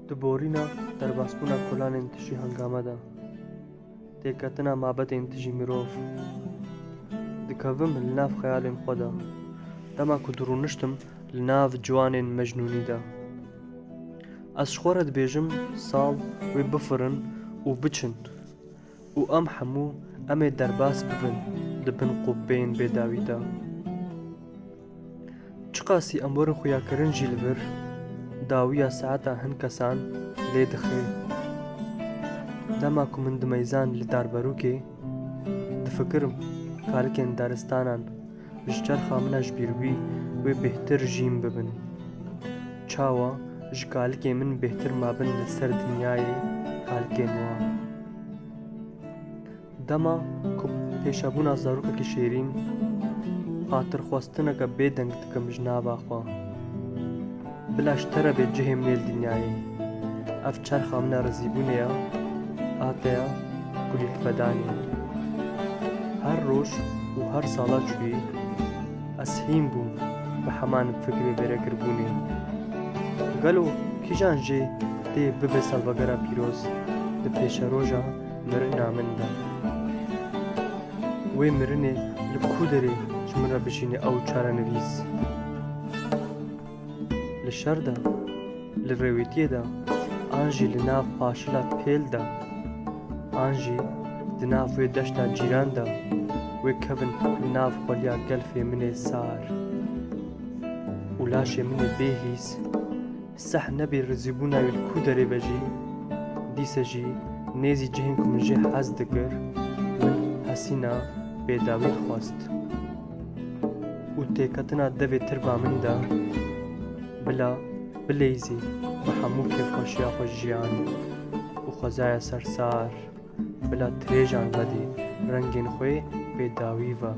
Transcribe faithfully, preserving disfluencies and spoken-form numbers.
Di borîna derbasbûna kolanên tijî hengame de, têketina mabetên tijî mirov, dikevim li nav xeyalên xwe de. Dema ku dirûniştim li nav ciwanên mecnûnî de, ez ji xwe re dibêjim, sal wê bifirin û biçin û em hemû em ê derbas bibin di bin qubbeyên bêdawî de. Çiqasî em werin xuyakirin jî li vir, dawiya saeta hin kesan lê dixe. Dema ku min dimeyzan li darberûkê, difikirim kalikên daristanan ji çerxa min a ji bîrwî wê bêhtir jîn bibin. Çawa ji kalikê min bêhtir mabin li ser dinyayê kalikên wan? Dema ku pêşebûna zarokekî şêrîn, xatirxwestineke bêdeng dikim ji nava xwe. Bila ji te re bê cihê min ê li dinyayê. Ev çerxa min a rizîbûnê ya, a te ya kulîlkvedanê. Her roj û her sala çûyî, ez hîn bûm bi heman fikrê vêrekiribûnê. Gelo kîjan jê tê bibe salvegera pîroz di pêşeroja mirina min de? Wê mirinê li ku derê ji min re bijîne ew çarenivîs? Li şer de, li rêwîtiyê de, an jî li nav paşila pêl de, an jî di nav wê deşta cîran de, wê kevin li nav xweliya gelfê min ê sar. Û laşê min ê bêhîs, seh nebê rizîbûna wî li ku derê be jî, dîse jî nêzî cihên ku min jê hez dikir, min hesîna bêdawî dixwest. Û têketina devê tirba min de, bila bileyzî bi hemû kêfxweşiya xwe jiyan û xwezaya sersar, bila dirêjan vedî rengên xwe bêdawî ve.